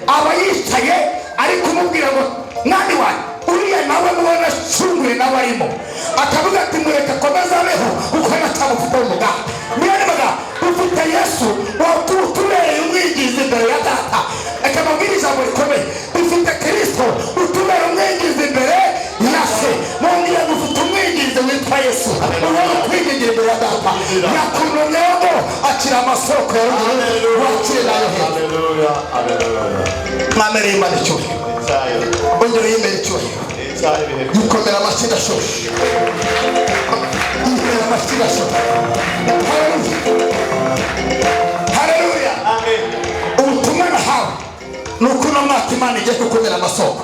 Aba yicaye ari kumubwira ngo: "Mwami wanjye, uriya nawe mubona acunguye, nawe arimo." Akavuga ati: "Mureke akomeze abeho, kuko nacyamufiteho umugambi." Mwene magambo, dufite Yesu utubereye umwinginzi imbere ya Data. Akamubwira ijambo rikomeye: dufite Kirisito utubera umwinginzi imbere ya Se. Mumbwira ngo ufite umwinginzi witwa Yesu, uhora ukwingingira imbere ya Data. Yakunumyeho ngo akira amasoko ya ruguru, wakire nayo hepfo. Haleluya, haleluya. Mwamereye Imana icyubahiro. Icyayo. Ongera uyimere icyubahiro. Icyayo ibihe. Yikomera amashyi ndashoshe, yikomera amashyi ndashoshe. Haleluya, haleluya. Amen. Ubutumwa nahawe ni uko uno mwaka Imana igiye kukumira amasoko,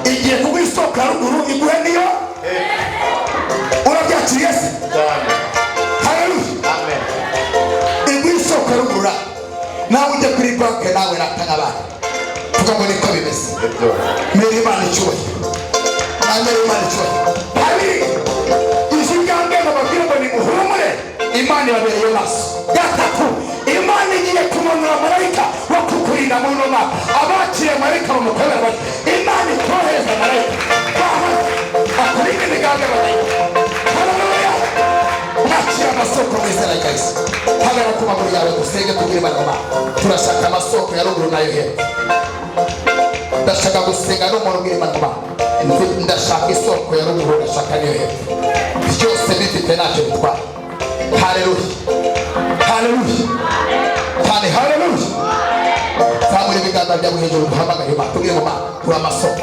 igiye kuguha isoko ya ruguru, iguhe niyo. Urabyakiriye se? Cyane. Haleluya. Amen. Iguha isoko ya ruguru, nawe ujye kuri banki, nawe ratanga abandi, tuvuga ngo niko bimeze. Ibyo. Mbere Imana icyubahiro, mbere Imana icyubahiro. Kabiri, ijwi ryambwiye ngo babwire ngo nimuhumure, Imana ibabereye maso. Gatatu, Imana igiye kumanura marayika wo kukurinda muri uno mwaka. Abakiriye marayika bamukorera bati: "Imana ikohereza marayika akurinde imigambi y'abamarayika." Haleluya! Mwakira amasoko mu izina rya Yesu. Hagarara ku maguru yawe, dusenge, tubwire Imana ngo: "Turashaka amasoko ya ruguru nayo hepfo." Ndashaka gusenga n'umuntu ubwira Imana ngo: "Ndashaka isoko ya ruguru, ndashaka niyo hepfo, byose bifite ntacyo bitwara." Haleluya, haleluya cyane, haleluya. Zamura ibiganza byawe hejuru, duhamagare Imana, tubwire ngo: "Mana, turi amasoko."